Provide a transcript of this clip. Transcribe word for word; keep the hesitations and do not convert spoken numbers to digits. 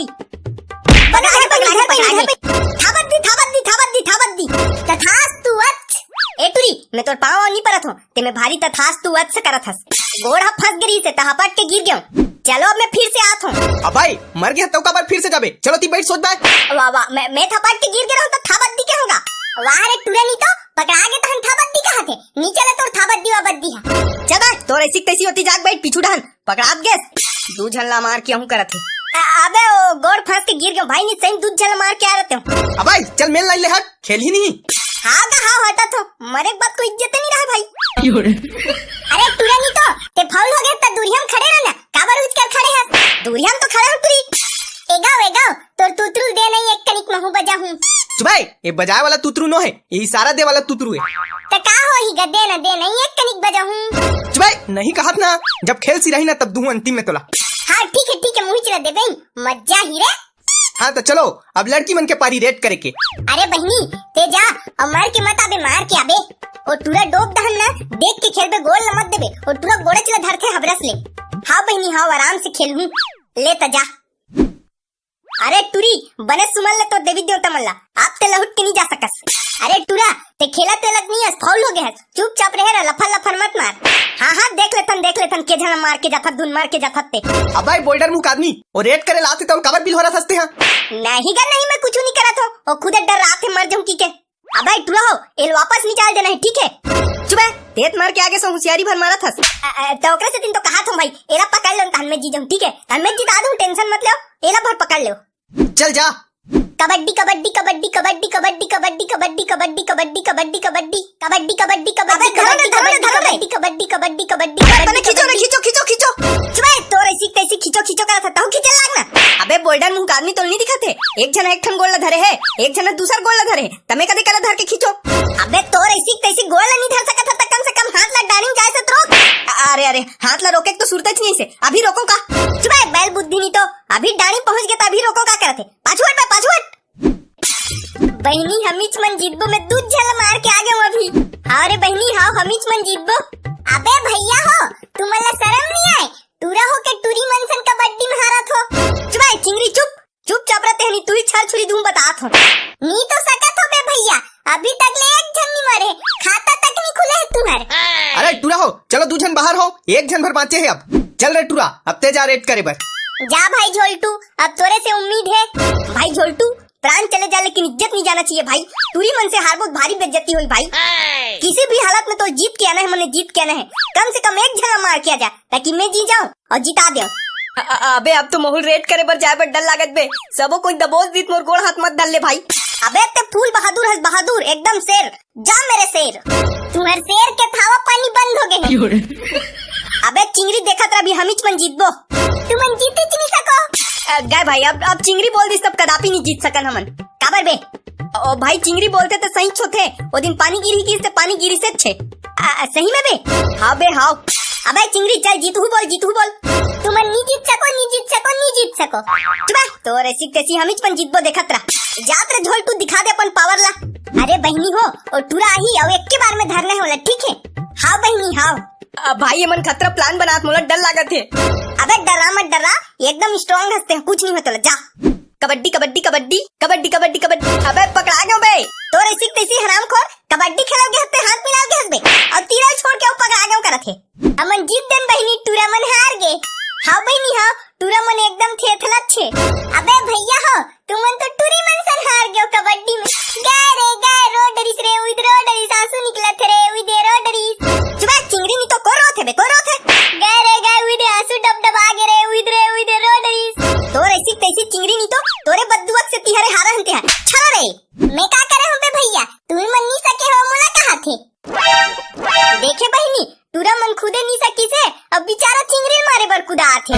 होती। पकड़ा गे, पकड़ा गे, पकड़ा गे। थाबत दी, थाबत दी, थाबत दी, थाबत दी। तथास्तु वत्स। ए टुरी, मैं तोर पाँव नहीं परत हूँ, ते मैं भारी तथास्तु वत्स करत हस। गोड़ ह फंस गे रहिसे, त हपट के गिर गेंव। चलो, अब मैं फिर से आत हूँ। अबे, मर गे हस त काबर फिर से जाबे? चलो, ती बैठ सोच बाय। वाह, वाह, मैं, मैं हपट के गिर गे रहूँ त थाबत दी के होगा। वाह रे टुरा, नी तो पकड़ा गे तहन थाबत दी कहत हे। नी चले तोर थाबत दी वाबत दी हा। चल बे, तोर ऐसी तैसी होती, जाके बैठ पीछू डहन। पकड़ात गेस, दू झन ला मार के अहूँ करत हे। अ-, अबे, ओ गोड़ फंस के गिर गेंव भाई, नी सही दू झन ला मार के आ रहते हो। अबे, चल मेल line ले हट, खेलही नहीं। हाँ गा, हाँ, हटत हो, मरे के बाद कोई इज्जत नहीं रहा भाई। अरे टुरा, नी तो ते foul हो गे, त दूरिहा म खड़े रह ना, काबर उठ कर खड़े हस? दूरिहा म तो खड़े हूँ टुरी। ए गाँव, ए गाँव, तोर तुतरू दे नहीं एक कनिक महू बजा हूँ। चुप बे, ये बजाए वाला तुतरू नो हे, ये इशारा दे वाला तुतरू हे। त का होही गा, दे ना, दे नहीं एक कनिक बजा हूँ। चुप बे, नहीं कहत ना, जब खेल सिराही ना तब दूहूँ अंतिम में तोला। हाँ ठीक है, ठीक है, मुही चला देबे, मजा ही रे। हाँ त चलो, अब लड़की मन के पारी रेड करे के। अरे बहिनी, ते जा, अब मर के मत आबे, मार के आबे। ओ टुरा डोब दहन ना, देख के खेलबे, गोल न मत देबे। ओ टुरा गोड़े चला धरथे हबरस ले। हाँ बहिनी, हाँ, आराम से खेलहूँ। ले त जा। अरे टुरी, बने सुमन ले तो देवी देवता मन ला। आप ते लहुट के नहीं जा सकस। अरे टूरा, ते खेलत तेलत नहीं हस, फाउल हो गए हस। चुपचाप रहे रह, लफर लफर मत मार। हाँ हाँ, देख लेथन, देख लेथन, के झन मार के जाथत, धुन मार के जाथत ते। अबे बोल्डर मुंह का आदमी, वो रेड करे लाते तो काबर बिल हो रहा हंसते हैं? नहीं गा, नहीं, मैं कुछ नहीं करत हो, वो खुद डर रहा थे मर जाऊं की के। अबे टूरा हो, एल वापस निकाल देना है, ठीक है? चुप है, तेत मार के आगे से होशियारी भर मारा थस। अ, अ, तो ओकरे से तीन तो कहा था भाई, एला पकड़ लो, तहन मैं जी जाऊं, ठीक है? तहन मैं जिता दूं, टेंशन मत लो, एला भर पकड़ लो। चल जा। कबड्डी, कबड्डी, कबड्डी, कबड्डी, कबड्डी, कबड्डी, कबड्डी, कबड्डी, कबड्डी, कबड्डी, कबड्डी, कबड्डी, कबड्डी, कबड्डी, अबे धरो ना, धरो ना, धरो ना। कबड्डी, कबड्डी, कबड्डी, कबड्डी, अरे, कबड्डी, खींचो ना, कबड्डी। खींचो, खींचो, खींचो। चुप है, तोर ऐसी तैसी खींचो, खींचो करत हस, तहु खींचे लाग ना। अबे बोल्डर मुंह का आदमी तो नहीं दिखत हे, एक झन एक ठन गोड़ ला धरे हे, एक झन दूसर गोड़ ला धरे हे, तमे कदे कला धर के खींचो। अबे तोर ऐसी तैसी गोड़ ला नहीं धर सकत हस, त कम से कम हाथ ला डानिंग जाए से तो रोक। अ-, अरे, अरे, हाथ ला रोके तो सुरते नहीं से, अभी रोको का? चुप है, बैल बुद्धि नहीं तो, अभी डानी पहुंच गए तो अभी रोको का करत हे? पाछू हट बे, पाछू हट। बहिनी, हमीच मन जीतबो, मैं दू झन ला मार के आ गए हूँ अभी। हाँ रे बहिनी, हाँ, हमीच मन जीतबो। अबे भैया हो, तुमन ला शरम नहीं आए? टूरा हो के टूरी मन सन कबड्डी में हारत हो। चुप है, चिंगरी चुप, चुपचाप रहते हैं, नहीं तू ही छर छुरी दूं बतात हो। नी तो सकत हो बे भैया, अभी तक ले एक झन नहीं मरे, खाता तक नहीं खुले है तुम्हारे। अरे टूरा हो, चलो दू झन बाहर हो, एक झन भर बांचे है अब। चल रे टूरा, अब ते जा रेड करे बर। जा भाई झोलटू, अब तोरे से उम्मीद है। भाई झोलटू, प्राण चले जा लेकिन इज्जत नहीं जाना चाहिए भाई। टूरी मन से हारबो त भारी बेइज्जती होई भाई। किसी भी हालत में तो जीत के आना है, मने जीत के आना है। कम से कम एक झन ला मार के आ जा, ताकि मैं जी जाऊं और जिता दे। अ-, अ-, अबे अब तो मोहुल रेड करे बर जाए बर डर लागत बे। सबो कोई दबोच दीत, मोर गोड़ हाथ मत धर ले भाई। अबे ते फूल बहादुर हस बहादुर, एकदम शेर। जा मेरे शेर। तुम्हर शेर के थावा पानी बंद हो गए हैं। अबे चिंगरी देखत रह, अभी हमीच मन जीतबो। तुमन जीते च नहीं सको। अ, गए भाई, अब, अब चिंगरी बोल दिस तब कदापि नहीं जीत सकन हमन। काबर बे? ओ भाई, चिंगरी बोलते तो सही होथे। ओ दिन पानी गिरी किस ते पानी गिरी से छे। आ, आ, सही में बे? हाँ बे, हाँ। अबे चिंगरी चल, जीतहू बोल, जीतहू बोल। तुमन नहीं जीत सको, नहीं जीत सको, नहीं जीत सको। चुप है, तोर ऐसी तैसी हमीच मन जीतबो देखत रह। जात रे झोलटू दिखा दे अपन पावर ला। अरे बहिनी हो, ओ टूरा आही, अब एक के बार में धरना है वाला, ठीक है? हाँ बहिनी, हाँ। अ, भाई, ये मन खतरा प्लान बनात, मोला डर लागत हे। अबे डरा मत डरा, एकदम स्ट्रांग हंसते हैं, कुछ नहीं होता, जा। कबड्डी, कबड्डी, कबड्डी, कबड्डी, कबड्डी, कबड्डी। अबे पकड़ा गयो बे। तोर ऐसी तैसी हरामखोर, कबड्डी खेलोगे हत्ते हाथ मिलाओगे हंसबे। और तीरा छोड़ के वो पकड़ा गयो करत हे। हमन जीत देन बहिनी, टूरा मन हार गे। हाँ बहिनी हाँ, टूरा मन एकदम थेथलत छे। अबे भैया हो, तुमन तो टूरी मन सन हार गयो कबड्डी में। गाय रे गाय, रो डरिस रे, उइद रो डरिस, आंसू निकलत रे, उइदे रो डरिस। चुप है, चिंगरी नहीं तो को रोथे बे, को रोथे। गाय रे गाय, उइदे आंसू डब डब आ गे रे, उइद रे, उइदे रो डरिस। तोर ऐसी तैसी चिंगरी नहीं तो, तोरे बद्दुआ से तिहरे हारा हंते हैं। छा रे, मैं का करे हूँ बे भैया, तुम मन नहीं सके हो, मोला कहा थे। देखे बहिनी, टूरा मन खुदे नहीं सकी से, अब बेचारा चिंगरी मारे बर कुदा आथे।